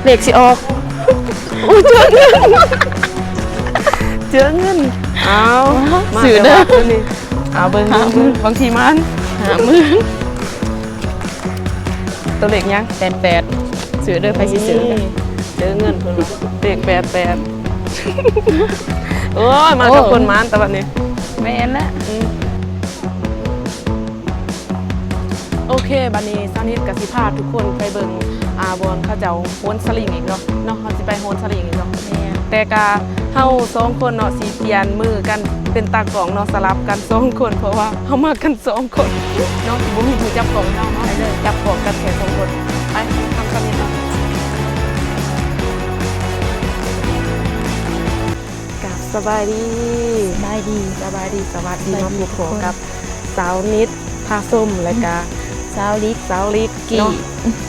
ເລກຊິອອກ. ອຸ້ຍ ເຈີເງິນ ເຈີເງິນ. ເອົາ ມາ ຊື້ເດີ ແຕ່ວ່ານີ້ ເອົາເບິ່ງ ຫ້າໝື່ນ ເບິ່ງ ເບິ່ງທີ່ມັນ ຫ້າໝື່ນ. ຕົວເລກຫຍັງ? ແປດແປດ. ຊື້ເດີ ໃຜຊິຊື້? ນີ້ ເຈີເງິນເພິ່ນວ່າ ເລກແປດແປດ. ໂອ້ຍ ມາກັບ ໂອ້ ຄົນໝານແຕ່ບັດນີ້. ແມ່ນລະ. ອືມ. ໂອເຄ ບັດນີ້ສາວນິດກໍຊິພາທຸກຄົນໄປເບິ່ງ ອ່າ ບ່ອນເຂົາເຈົ້າໂຫນສະລິງອີກເນາະ ເນາະ ເຮົາຊິໄປໂຫນສະລິງອີກເນາະ. ແມ່ນ. ແຕ່ກະເຮົາສອງຄົນເນາະ ຊິປ່ຽນມືກັນເປັນຕາກ້ອງເນາະ ສະຫຼັບກັນສອງຄົນ ເພາະວ່າເຮົາມາກັນສອງຄົນເນາະ ຊິບໍ່ມີຜູ້ຈັບກ້ອງເຮົາເນາະ. ໄປເລີຍ ຈັບກ້ອງກັນແຄ່ສອງຄົນ. ໄປ ທຳສະລິງເນາະ. ກາບສະບາຍດີ ສະບາຍດີ ສະບາຍດີ ສະຫວັດດີ ສະບາຍດີ ມາພົບພໍ້ກັບ ສາວນິດພາຊົມ ແລະກະ ສາວລິກ ສາວລິກກີ້ ເນາະ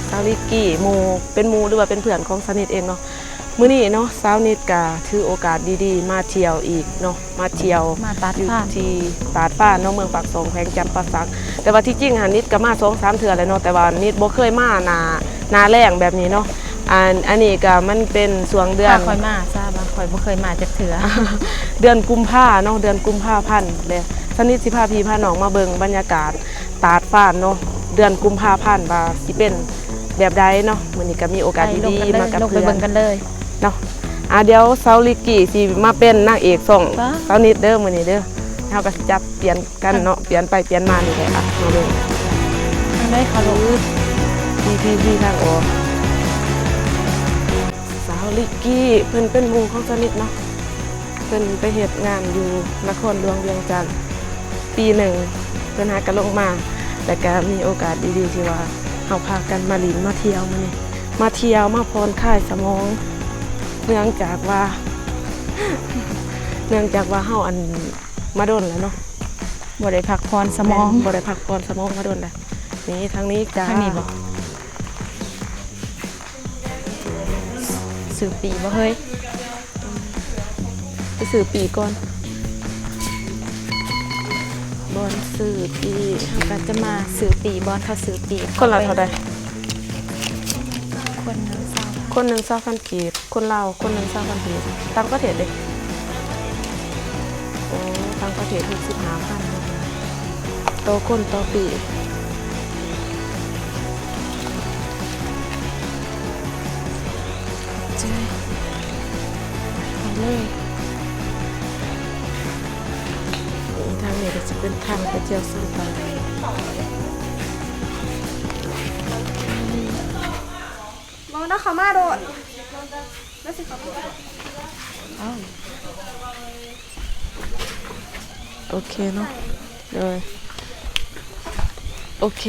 ສາວລິກກີ້ ໝູ່ ເປັນໝູ່ ຫຼືວ່າເປັນເພື່ອນຂອງສາວນິດເອງເນາະ. ມື້ນີ້ເນາະ ສາວນິດກະຖືໂອກາດດີໆ ມາທ່ຽວອີກເນາະ ມາທ່ຽວ ມາຕາດຟານ ຢູ່ທີ່ຕາດຟານເນາະ ເມືອງປາກຊ່ອງ ແຂວງຈຳປາສັກ. ແຕ່ວ່າທີ່ຈິງຫັ້ນ ນິດກະມາສອງສາມເທື່ອແລ້ວເນາະ ແຕ່ວ່ານິດບໍ່ເຄີຍມາໜ້າ ໜ້າແລ້ງແບບນີ້ເນາະ. ອັນ ອັນນີ້ກະມັນເປັນຊ່ວງເດືອນ ພາຂ້ອຍມາຊະ ວ່າຂ້ອຍບໍ່ເຄີຍມາຈັກເທື່ອ ເດືອນກຸມພາເນາະ ເດືອນກຸມພາພັນ ແລະ ສາວນິດຊິພາພີ່ພານ້ອງມາເບິ່ງບັນຍາກາດຕາດຟານເນາະ ເດືອນກຸມພາພັນ ວ່າຊິເປັນແບບໃດເນາະ. ມື້ນີ້ກະມີໂອກາດດີໆ ມາກັບເພື່ອນ ລົງໄປເບິ່ງກັນເລີຍເນາະ. ອ່າ ດຽວສາວລິກກີ້ຊິມາເປັນນາງເອກຊ່ອງ ວ້າ ສາວນິດເດີ ມື້ນີ້ເດີ ເຮົາກະຊິຈັບປ່ຽນ ກັນເນາະ ປ່ຽນໄປປ່ຽນມານີ້ແຫຼະ. ອ່ະ ມາເບິ່ງ ທາງໃດຄະລູກ? ພີ້ໆ ທາງອອກ. ສາວລິກກີ້ ເພິ່ນເປັນໝູ່ຂອງສາວນິດເນາະ ເພິ່ນໄປເຮັດງານຢູ່ນະຄອນຫຼວງວຽງຈັນປີໜຶ່ງ ເພິ່ນຫາກະລົງມາ ແລ້ວກະມີໂອກາດດີໆ ທີ່ວ່າເຮົາພາກັນມາຫຼິ້ນມາທ່ຽວມື້ນີ້ ມາທ່ຽວມາຜ່ອນຄາຍສະໝອງ ເນື່ອງຈາກວ່າ ເນື່ອງຈາກວ່າເຮົາ ອັນ ມາດົນແລ້ວເນາະ ບໍ່ໄດ້ພັກຜ່ອນສະໝອງ ແມ່ນ ບໍ່ໄດ້ພັກຜ່ອນສະໝອງມາດົນແລ້ວ. ນີ້ ທາງນີ້ຈ້າ ທາງນີ້ບໍ່? ຊື້ປີ້ບໍ່ເຮີ້ຍ? ໄປຊື້ປີ້ກ່ອນ ບ່ອນຊື້ປີ້ ເຮົາກໍຈະມາຊື້ປີ້ ບ່ອນເຂົາຊື້ປີ້ ຄົນລະເທົ່າໃດ? ຄົນໜຶ່ງຊາວ ຄົນໜຶ່ງຊາວພັນກີບ ຄົນລາວຄົນໜຶ່ງຊາວພັນກີບ. ຕ່າງປະເທດເດ? ໂອ້ ຕ່າງປະເທດຫົກສິບຫ້າພັນ ຕໍ່ຄົນຕໍ່ປີ້. ເອົາເລີຍ. ນີ້ ທາງນີ້ກໍຊິເປັນທາງໄປທ່ຽວຊານຕາ. ບໍ່ ນຳເຂົ້າມາໂລດ ລາວຊິເຂົ້າມາ. ອ້າວ ໂອເຄເນາະ ໂດຍ ໂອເຄ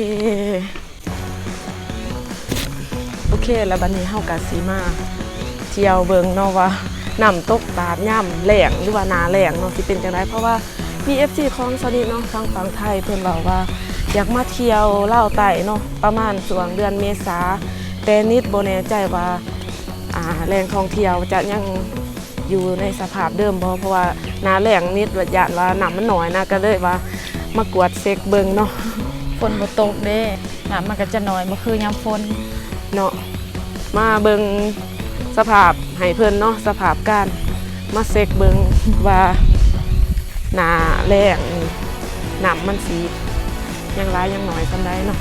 ໂອເຄ ແລ້ວບັດນີ້ເຮົາກະຊິມາທ່ຽວເບິ່ງເນາະວ່າ ນ້ຳຕົກຕາດຍາມແລ້ງ ຫຼືວ່າໜ້າແລ້ງເນາະ ຊິເປັນຈັ່ງໃດ ເພາະວ່າມີເອັຟຊີຂອງສາວນິດເນາະ ທາງຝັ່ງໄທ ເພິ່ນເວົ້າວ່າຢາກມາທ່ຽວລາວໃຕ້ເນາະ ປະມານຊ່ວງເດືອນເມສາ ແຕ່ນິດບໍ່ແນ່ໃຈວ່າ ອ່າ ແຫຼ່ງທ່ອງທ່ຽວຈະຍັງຢູ່ໃນສະພາບເດີມບໍ່ ເພາະວ່າໜ້າແລ້ງນິດວ່າຢ້ານວ່ານ້ຳມັນໜ້ອຍນະ ກໍເລີຍວ່າມາກວດເຊັກເບິ່ງເນາະ. ຝົນບໍ່ຕົກເດ້ ນ້ຳມັນກໍຈະໜ້ອຍ ບໍ່ຄືຍາມຝົນເນາະ. ມາເບິ່ງສະພາບໃຫ້ເພິ່ນເນາະ ສະພາບການ ມາເຊັກເບິ່ງວ່າໜ້າແລ້ງນີ້ ນ້ຳມັນຊິຍັງຫຼາຍຍັງໜ້ອຍສ່ຳໃດເນາະ.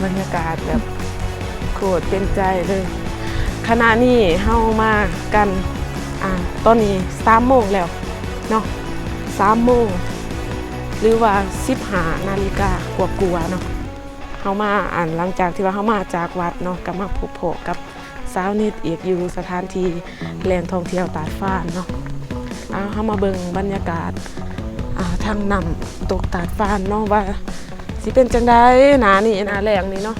ບັນຍາກາດແບບໂຄດເປັນໃຈເລີຍ. ຂະນະນີ້ເຮົາມາກັນ ອ່າ ຕອນນີ້ສາມໂມງແລ້ວເນາະ ສາມໂມງ ຫຼືວ່າສິບຫ້ານາລິກາກວ່າໆເນາະ. ເຮົາມາ ອັນ ຫຼັງຈາກທີ່ວ່າເຮົາມາຈາກວັດເນາະ ກໍມາພົບພໍ້ກັບ ສາວນິດອີກຢູ່ສະຖານທີ່ແຫຼ່ງທ່ອງທ່ຽວຕາດຟານເນາະ. ເອົາ ເຮົາມາເບິ່ງບັນຍາກາດ ອ່າ ທາງນ້ຳຕົກຕາດຟານເນາະ ວ່າຊິເປັນຈັ່ງໃດ ໜ້ານີ້ ໜ້າແລ້ງນີ້ເນາະ.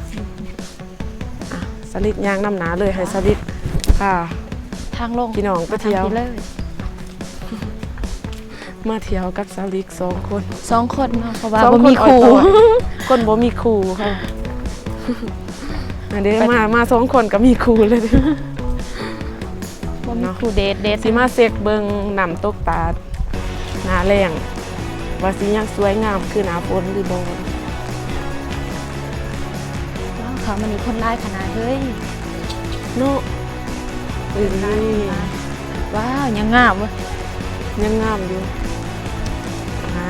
ອ່າ ສາວນິດຍ່າງນຳໜ້າເລີຍ ໃຫ້ສາວນິດພາ ທາງລົງ ພີ່ນ້ອງໄປທ່ຽວ ມາທາງພີ້ເລີຍ. ມາທ່ຽວກັບສາວລິກສອງຄົນ ສອງຄົນເນາະ ເພາະວ່າ ສອງຄົນ ບໍ່ມີຄູ່ ຄົນບໍ່ມີຄູ່ເຮົາ. ອັນເດ ມາ ມາສອງຄົນກໍມີຄູ່ເລີຍ ບໍ່ມີ ເນາະ ຄູ່ເດດເດດ. ຊິມາເຊັກເບິ່ງນ້ຳຕົກຕາດໜ້າແລ້ງ ວ່າຊິຍັງສວຍງາມຄືໜ້າຝົນຫຼືບໍ່. ວ້າວ ເຂົ້າມານີ້ຄົນຫຼາຍຂະໜາດເລີຍ. ເນາະ. ເອີ ນີ້ ວ້າວ ຍັງງາມເວີຍ ຍັງງາມຢູ່. ອ່າ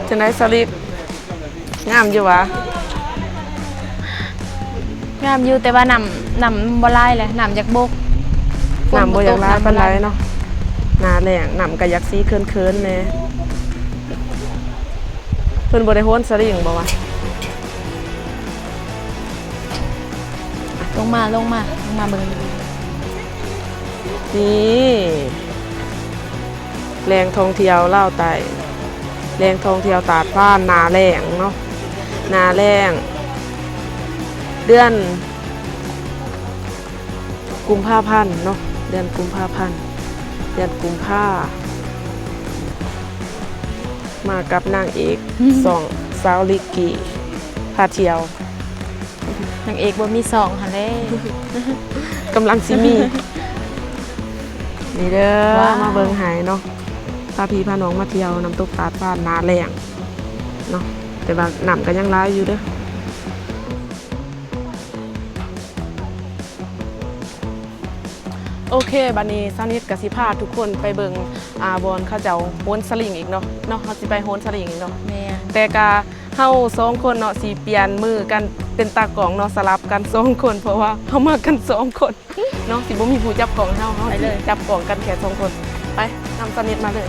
ຈັ່ງໃດສາວລິກ ງາມຢູ່ຫວາ? ງາມຢູ່ ແຕ່ວ່ານ້ຳ ນ້ຳບໍ່ຫຼາຍແຫຼະ ນ້ຳຢາກບົກ ນ້ຳບໍ່ຢາກຫຼາຍປານໃດເນາະ. ໜ້າແລ້ງນ້ຳກໍຢາກສີເຂີນໆແດ່. ເພິ່ນບໍ່ໄດ້ໂຫນສະລິງບໍ່ວະ? ລົງມາ ລົງມາ ລົງມາເບິ່ງ. ນີ້ ແຫຼ່ງທ່ອງທ່ຽວລາວໃຕ້ ແຫຼ່ງທ່ອງທ່ຽວຕາດຟານ ໜ້າແລ້ງເນາະ ໜ້າແລ້ງ ເດືອນ ກຸມພາພັນເນາະ ເດືອນກຸມພາພັນ ເດືອນກຸມພາ ມາກັບນາງເອກ ອືມ ຊ່ອງສາວລິກກີ້ພາທ່ຽວ. ນາງເອກບໍ່ມີຊ່ອງຫັ້ນແຫຼະ ກຳລັງຊິມີ. ນີ້ເດີ ວ້າວ ມາເບິ່ງໃຫ້ເນາະ ພາພີ່ພານ້ອງມາທ່ຽວນ້ຳຕົກຕາດຟານໜ້າແລ້ງເນາະ ແຕ່ວ່ານ້ຳກໍຍັງຫຼາຍຢູ່ເດີ. ໂອເຄ ບັດນີ້ສາວນິດກໍຊິພາທຸກຄົນໄປເບິ່ງ ອ່າ ບ່ອນເຂົາເຈົ້າໂຫນສະລິງອີກເນາະ ເນາະ ເຮົາຊິໄປໂຫນສະລິງອີກເນາະ. ແມ່ນ ແຕ່ກະເຮົາສອງຄົນເນາະ ຊິປ່ຽນມືກັນເປັນຕາກ້ອງເນາະ ສະຫຼັບກັນສອງຄົນ ເພາະວ່າເຮົາມາກັນສອງຄົນເນາະ ຊິບໍ່ມີຜູ້ຈັບກ້ອງເຮົາ ເຮົາ ໄປເລີຍ ຊິຈັບກ້ອງກັນແຄ່ສອງຄົນ. ໄປ ນຳສາວນິດມາເລີຍ.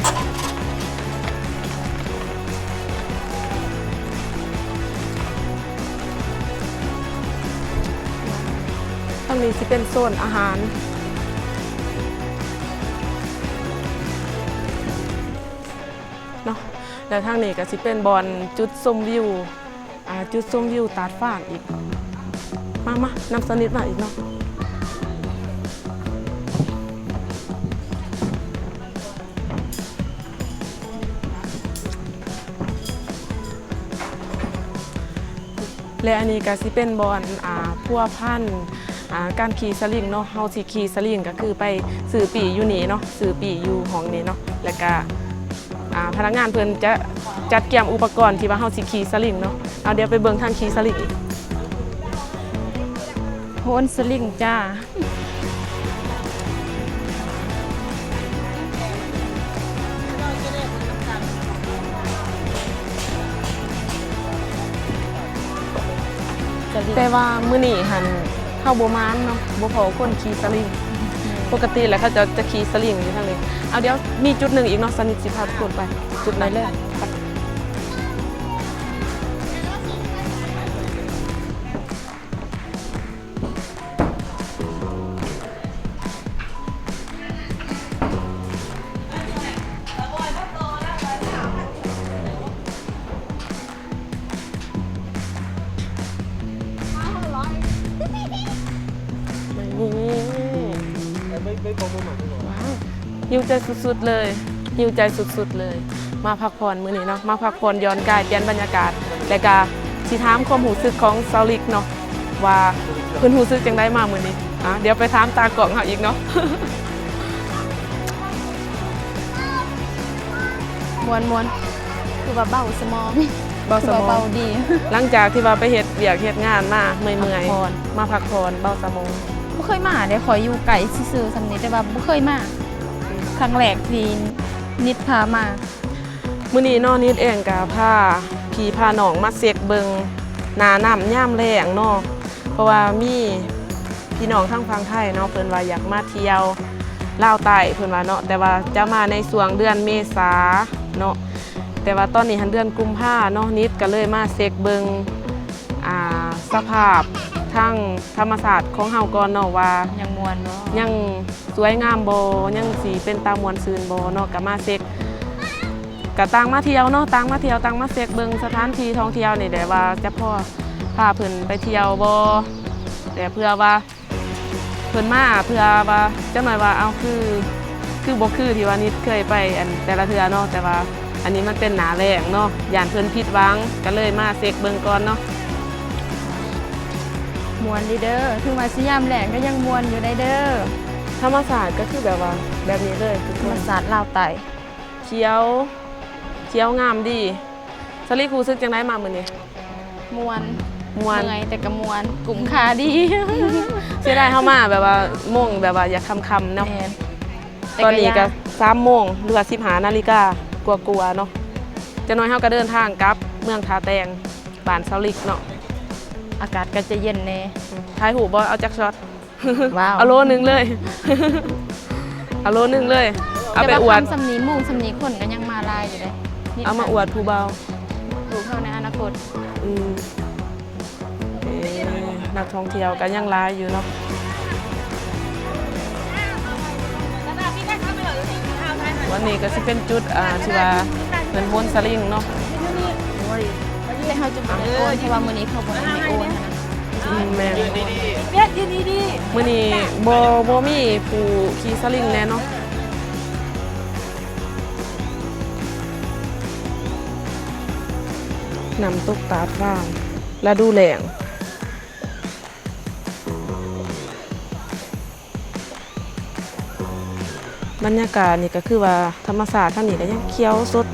ທາງນີ້ຊິເປັນໂຊນອາຫານເນາະ ແລ້ວທາງນີ້ກໍຊິເປັນບ່ອນຈຸດຊົມວິວ ອ່າ ຈຸດຊົມວິວຕາດຟານອີກ. ມາ ມາ ນຳສາວນິດມາອີກເນາະ. ແລະ ອັນນີ້ກໍຊິເປັນບ່ອນ ອ່າ ພົວພັນ ອ່າ ການຂີ່ສະລິງເນາະ. ເຮົາຊິຂີ່ສະລິງກໍຄືໄປຊື້ປີ້ຢູ່ນີ້ເນາະ ຊື້ປີ້ຢູ່ຫ້ອງນີ້ເນາະ ແລ້ວກະ ອ່າ ພະນັກງານເພິ່ນຈະຈັດກຽມອຸປະກອນທີ່ວ່າເຮົາຊິຂີ່ສະລິງເນາະ. ເອົາ ດຽວໄປເບິ່ງທາງຂີ່ສະລິງອີກ. ໂຫນສະລິງຈ້າ. ແຕ່ວ່າມື້ນີ້ຫັ້ນເຮົາບໍ່ມານເນາະ ບໍ່ພໍ້ຄົນຂີ່ສະລິງ. ປົກກະຕິແລ້ວເຂົາເຈົ້າຈະຂີ່ສະລິງຢູ່ທາງນີ້. ເອົາ ດຽວມີຈຸດໜຶ່ງອີກເນາະ ສາວນິດຊິພາທຸກຄົນໄປຈຸດນັ້ນເລີຍ. ຫິວໃຈສຸດໆເລີຍ ຫິວໃຈສຸດໆເລີຍ ມາພັກຜ່ອນມື້ນີ້ເນາະ ມາພັກຜ່ອນຢ່ອນກາຍ ປ່ຽນບັນຍາກາດ ແລ້ວກະຊິຖາມຄວາມຮູ້ສຶກຂອງສາວລິກເນາະ ວ່າເພິ່ນຮູ້ສຶກຈັ່ງໃດມາມື້ນີ້. ອ່າ ດຽວໄປຖາມຕາກ້ອງເຮົາອີກເນາະ. ມ່ວນໆ ຄືວ່າເບົາສະໝອງ ເບົາສະໝອງ ເບົາດີ. ຫຼັງຈາກທີ່ວ່າໄປເຮັດວຽກເຮັດງານມາເມື່ອຍໆ ພັກຜ່ອນ ມາພັກຜ່ອນເບົາສະໝອງ. ບໍ່ເຄີຍມາເດ້ ຂ້ອຍຢູ່ໃກ້ຊື່ໆຊ່ຳນີ້ ແຕ່ວ່າບໍ່ເຄີຍມາ ຄັ້ງແລກທີ່ນິດພາມາ. ມື້ນີ້ເນາະ ນິດເອງກະພາພີ່ພານ້ອງມາເຊັກເບິ່ງໜ້ານ້ຳຍາມແລ້ງເນາະ ເພາະວ່າມີພີ່ນ້ອງທາງຝັ່ງໄທເນາະ ເພິ່ນວ່າຢາກມາທ່ຽວລາວໃຕ້ ເພິ່ນວ່າເນາະ ແຕ່ວ່າຈະມາໃນຊ່ວງເດືອນເມສາເນາະ ແຕ່ວ່າຕອນນີ້ຫັ້ນເດືອນກຸມພາເນາະ ນິດກະເລີຍມາເຊັກເບິ່ງ ອ່າ ສະພາບທາງທຳມະຊາດຂອງເຮົາກ່ອນເນາະ ວ່າຍັງມ່ວນບໍ່ ຍັງ ສວຍງາມບໍ່ ຍັງຊິເປັນຕາມ່ວນຊື່ນບໍ່ເນາະ ກະມາເຊັກ ກະຕ່າງມາທ່ຽວເນາະ ຕ່າງມາທ່ຽວ ຕ່າງມາເຊັກເບິ່ງສະຖານທີ່ທ່ອງທ່ຽວນີ້ແຫຼະ ວ່າຈະພໍພາເພິ່ນໄປທ່ຽວບໍ່ ແຕ່ເພື່ອວ່າເພິ່ນມາ ເພື່ອວ່າຈັກໜ້ອຍວ່າ ເອົ້າ ຄື ຄືບໍ່ຄືທີ່ວ່ານິດເຄີຍໄປ ອັນ ແຕ່ລະເທື່ອເນາະ ແຕ່ວ່າອັນນີ້ມັນເປັນໜ້າແລ້ງເນາະ ຢ້ານເພິ່ນຜິດຫວັງ ກະເລີຍມາເຊັກເບິ່ງກ່ອນເນາະ. ມ່ວນດີເດີ ເຖິງວ່າຊິຍາມແລ້ງກໍຍັງມ່ວນຢູ່ໄດ໋ເດີ. ທຳມະຊາດກໍຄືແບບວ່າແບບນີ້ເລີຍ ທຳມະຊາດລາວໃຕ້ ຂຽວ ຂຽວງາມດີ. ສາລີຮູ້ສຶກຈັ່ງໃດມາມື້ນີ້? ມ່ວນ ມ່ວນ ເມື່ອຍແຕ່ກໍມ່ວນ ກຸ້ມຄ່າດີ. ເສຍດາຍເຮົາມາແບບວ່າໂມງແບບວ່າຢາກຄ່ຳໆເນາະ. ແມ່ນ ຕອນນີ້ກໍສາມໂມງ ຫຼືວ່າສິບຫ້ານາລິກາກວ່າໆເນາະ. ຈັກໜ້ອຍເຮົາກໍເດີນທາງກັບເມືອງທ່າແຕງ ບ້ານສາວລິກເນາະ. ອາກາດກໍຈະເຢັນແດ່. ອືມ ຖ່າຍຮູບບໍ່? ເອົາຈັກຊັອດ? ວ້າວ ເອົາໂລໜຶ່ງເລີຍ ເອົາໂລໜຶ່ງເລີຍ ເອົາໄປອວດ. ແຕ່ວ່າຄ່ຳສ່ຳນີ້ ໂມງສ່ຳນີ້ ຄົນກໍຍັງມາຫຼາຍຢູ່ເດ້. ເອົາມາອວດຜູ້ບ່າວ ລູກເຮົາໃນອະນາຄົດ. ອືມ ເອີ ນັກທ່ອງທ່ຽວກໍຍັງຫຼາຍຢູ່ເນາະ. ວັນນີ້ກໍຊິເປັນຈຸດ ອ່າ ທີ່ວ່າເພິ່ນໂຫນສະລິງເນາະ. ໂອ້ຍ ແຕ່ເຮົາຈະບໍ່ໄດ້ໂອນ ເພາະວ່າມື້ນີ້ເຂົາບໍ່ໄດ້ໃຫ້ໂອນນະ. ອືມ ແມ່ນ ມື້ນີ້ບໍ່ ບໍ່ມີຜູ້ຂີ່ສະລິງແນ່ເນາະ. ນ້ຳຕົກຕາດຟາງ ລະດູແລ້ງ. ບັນຍາກາດນີ້ກໍຄືວ່າທຳມະຊາດທາງນີ້ກໍຍັງຂຽວສົດ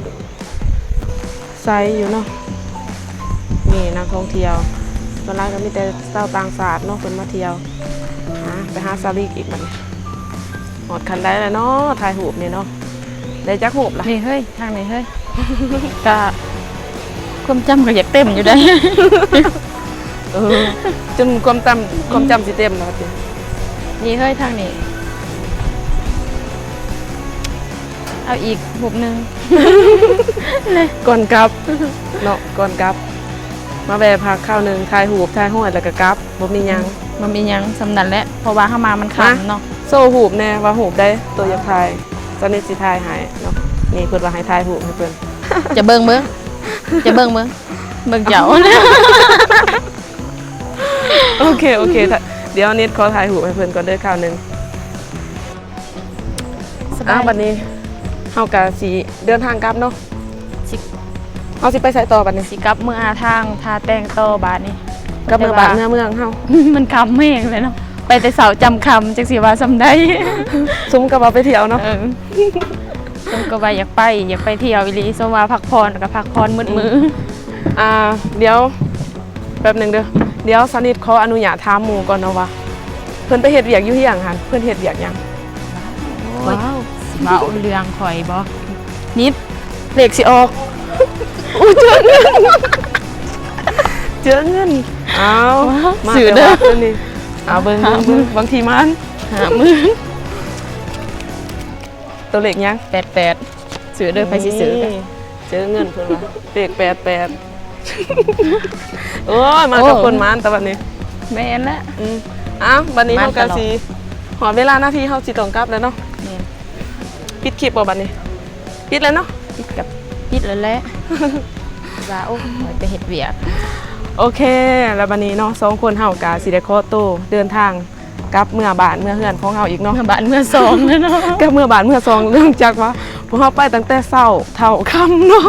ໃສຢູ່ເນາະ. ນີ້ນັກທ່ອງທ່ຽວ ສ່ວນຫຼາຍກໍມີແຕ່ຊາວຕ່າງຊາດເນາະ ເພິ່ນມາທ່ຽວ. ອ່າ ໄປຫາສາວລິກອີກບັດນີ້. ຮອດຂັ້ນໃດແລ້ວເນາະ ຖ່າຍຮູບນີ້ເນາະ. ໄດ້ຈັກຮູບລະ? ນີ້ເຮີ້ຍ ທາງນີ້ເຮີ້ຍ ກະຄວາມຈຳກໍຢາກເຕັມຢູ່ໄດ໋. ເອີ ຈົນຄວາມຈຳ ຄວາມຈຳຊິເຕັມແລ້ວຕິ. ນີ້ເຮີ້ຍ ທາງນີ້ ເອົາອີກຮູບໜຶ່ງ ກ່ອນກັບເນາະ ກ່ອນກັບ ມາແວ່ພັກຄາວໜຶ່ງ ຖ່າຍຮູບ ຖ່າຍຮອຍ ແລ້ວກໍກັບ. ບໍ່ມີຫຍັງ ບໍ່ມີຫຍັງ ສ່ຳນັ້ນແຫຼະ ເພາະວ່າເຮົາມາມັນຄ່ຳເນາະ. ໂຊຮູບແດ່ວ່າຮູບໃດໂຕຢາກຖ່າຍ ສາວນິດຊິຖ່າຍໃຫ້ເນາະ. ນີ້ເພິ່ນວ່າໃຫ້ຖ່າຍຮູບໃຫ້ເພິ່ນ ຈະເບິ່ງເບິ່ງ ຈະເບິ່ງເບິ່ງ ເບິ່ງເຈົ້າ. ໂອເຄ ໂອເຄ ດຽວນິດຂໍຖ່າຍຮູບໃຫ້ເພິ່ນກ່ອນເດີຄາວໜຶ່ງ. ສະບາຍ ອ້າວ ບັດນີ້ເຮົາກະຊິເດີນທາງກັບເນາະ. ຊິ ເຮົາຊິໄປໃສຕໍ່ບັດນີ້? ຊິກັບເມືອທາງທ່າແຕງຕໍ່ບາດນີ້. ກັບເມືອບ້ານເມືອເມືອງເຮົາ. ມັນຄ່ຳແຮງແລ້ວເນາະ ໄປແຕ່ເຊົ້າຈຳຄ່ຳ ຈັກຊິວ່າສ່ຳໃດ. ສົມກັບວ່າໄປທ່ຽວເນາະ. ເອີ ສົມກັບວ່າຢາກໄປ ຢາກໄປທ່ຽວອີ່ຫຼີ. ສົມວ່າພັກຜ່ອນກໍພັກຜ່ອນໝົດມື້. ອືມ ອ່າ ດຽວ ແປັບໜຶ່ງເດີ ດຽວສາວນິດຂໍອະນຸຍາດຖາມໝູ່ກ່ອນເນາະວ່າ ເພິ່ນໄປເຮັດວຽກຢູ່ເຮືອນຫັ້ນ ເພິ່ນເຮັດວຽກຫຍັງ? ໂອ້ຍ ວ້າວ ເວົ້າເລື່ອງຂ້ອຍບໍ່? ນິດ ເລກຊິອອກ. ໂອ້ຍ ເຈີເງິນ ເຈີເງິນ. ອ້າວ ວ້າວ ມາແຕ່ວັດເດີນີ້. ເອົາເບິ່ງ ເບິ່ງ ເບິ່ງ ບາງທີມັນ ຫ້າໝື່ນ. ຕົວເລກຫຍັງ? ແປດແປດ. ຊື້ເດີ ໃຜຊິຊື້? ນີ້ ເຈີເງິນເພິ່ນວ່າ ເລກແປດແປດ. ໂອ້ຍ ມາກັບຄົນໝານຕະບັດນີ້. ແມ່ນແຫຼະ. ອືມ ອ້າວ ບັດນີ້ເຮົາກະຊິຮອດເວລານາທີເຮົາຊິຕ້ອງກັບແລ້ວເນາະ. ແມ່ນ. ປິດຄລິບບໍ່ບັດນີ້? ປິດແລ້ວເນາະ. ປິດກັບປິດແລ້ວແຫຼະ ວ່າ ໂອ້ຍ ໄປເຮັດວຽກ. ໂອເຄ ແລ້ວບັດນີ້ເນາະ ສອງຄົນເຮົາກະຊິໄດ້ຂໍໂຕເດີນທາງ ກັບເມືອບ້ານເມືອເຮືອນຂອງເຮົາອີກເນາະ. ເມືອບ້ານເມືອຊ່ອງແລ້ວເນາະ. ກັບເມືອບ້ານເມືອຊ່ອງ ເນື່ອງຈາກວ່າພວກເຮົາໄປຕັ້ງແຕ່ເຊົ້າເທົ່າຄ່ຳເນາະ.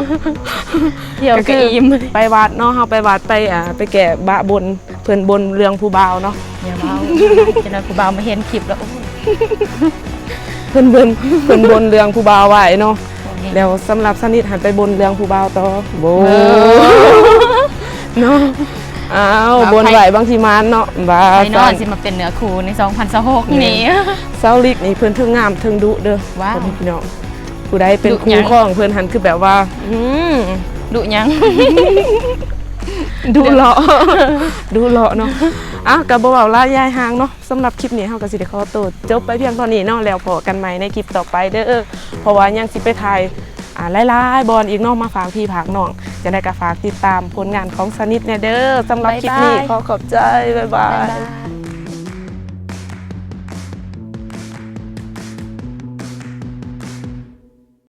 ທ່ຽວກໍອີ່ມ ໄປວັດເນາະ ເຮົາໄປວັດ ໄປ ອ່າ ໄປແກ້ບະບົນ ເພິ່ນບົນເລື່ອງຜູ້ບ່າວເນາະ. ຢ່າເວົ້າ ຈັກໜ້ອຍຜູ້ບ່າວມາເຫັນຄລິບແລ້ວ ໂອ້ຍ ເພິ່ນບົນ ເພິ່ນບົນເລື່ອງຜູ້ບ່າວໄວ້ເນາະ. ແລ້ວສຳລັບສະໜິດຫັ້ນໄປບົນເລື່ອງຜູ້ບ່າວຕໍ່ ໂອ້ ເອີ ເນາະ. ອ້າວ ບ່າວ ບົນໄວ້ບາງທີມານເນາະ ວ່າ ແນ່ນອນ ຊິມາເປັນເນື້ອຄູ່ໃນສອງພັນຊາວຫົກນີ້. ສາວລິກນີ້ເພິ່ນເທິງງາມເທິງດຸເດີ ວ້າວ ພໍ່ແມ່ພີ່ນ້ອງ. ຜູ້ໃດເປັນຄູ່ຄອງເພິ່ນຫັ້ນ ຄືແບບວ່າ ອືມ ດຸຫຍັງ? ດຸເລາະ ດຸເລາະເນາະ. ອ້າວ ກໍບໍ່ເວົ້າຫຼາຍຍາຍຫ່າງເນາະ. ສຳລັບຄລິບນີ້ເຮົາກໍຊິໄດ້ຂໍໂຕຈົບໄປພຽງເທົ່ານີ້ເນາະ ແລ້ວພໍ້ກັນໃໝ່ໃນຄລິບຕໍ່ໄປເດີ ເພາະວ່າຍັງຊິໄປຖ່າຍ ອ່າ ຫຼາຍໆບ່ອນອີກເນາະ ມາຝາກພີ່ຝາກນ້ອງ. ຈັ່ງໃດກໍຝາກຕິດຕາມຜົນງານຂອງສະໜິດແດ່ເດີ. ສຳລັບຄລິບນີ້ ບາຍບາຍ ຂໍຂອບໃຈ ບາຍບາຍ ບາຍບາຍ.